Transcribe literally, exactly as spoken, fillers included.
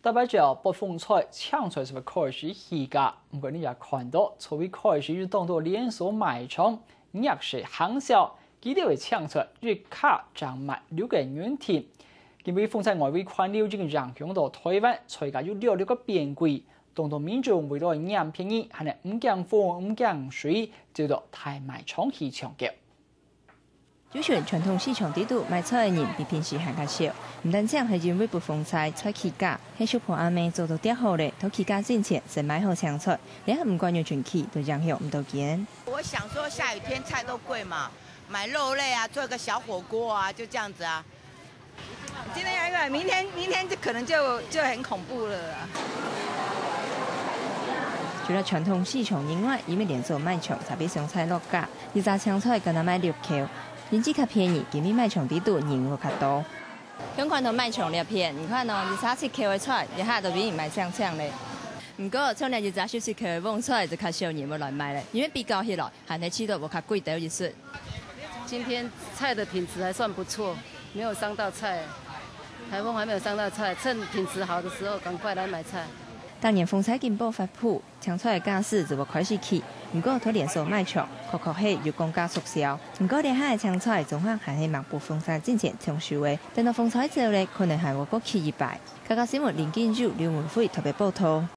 逐擺只要八風菜、青菜就會開始起價，毋過你也看到，昨晡開始有當多連鎖賣場逆勢行銷，佢兜个青菜一卡正賣六個銀銓。因為風災外圍環流已經影響到臺灣，菜價有略略个變貴，當多民眾為了愛撿便宜，還係毋驚風毋驚水，走到大賣場去搶購。 舊時傳統市場裡肚買菜个人比平時還較少，毋單淨係因為八風災菜起價，係叔婆阿姆做到忒好咧，在起價進前先買好青菜，這下毋管有存期，都影響毋到佢。我想說下雨天菜都貴嘛，買肉類啊，做個小火鍋啊，就這樣子啊。今天要一個，明天明天就可能就就很恐怖了啊。除了傳統市場以外，因為連鎖賣場差別上菜落價， 一紮青菜干焦賣六箍，因為較便宜，今晡日賣場裡肚人會較多。像看到賣場這片，你看哦，一紮七箍个菜，這下都分人賣淨淨咧。毋過，像這一紮十七箍个蕹菜，就較少人會來買咧，因為比較起來，還係試著會較貴兜一息。今天菜的品質還算不錯，沒有傷到菜，颱風還沒有傷到菜，趁品質好的時候趕快來買菜。當然，風災警報發布， 青菜个價數就會開始起，毋過在連鎖賣場，確確係有降價促銷。毋過這下个青菜總還還係吂八風災進前搶手个，等到風災走咧，可能還會過起一擺。客家新聞林金友、劉文輝特別報導。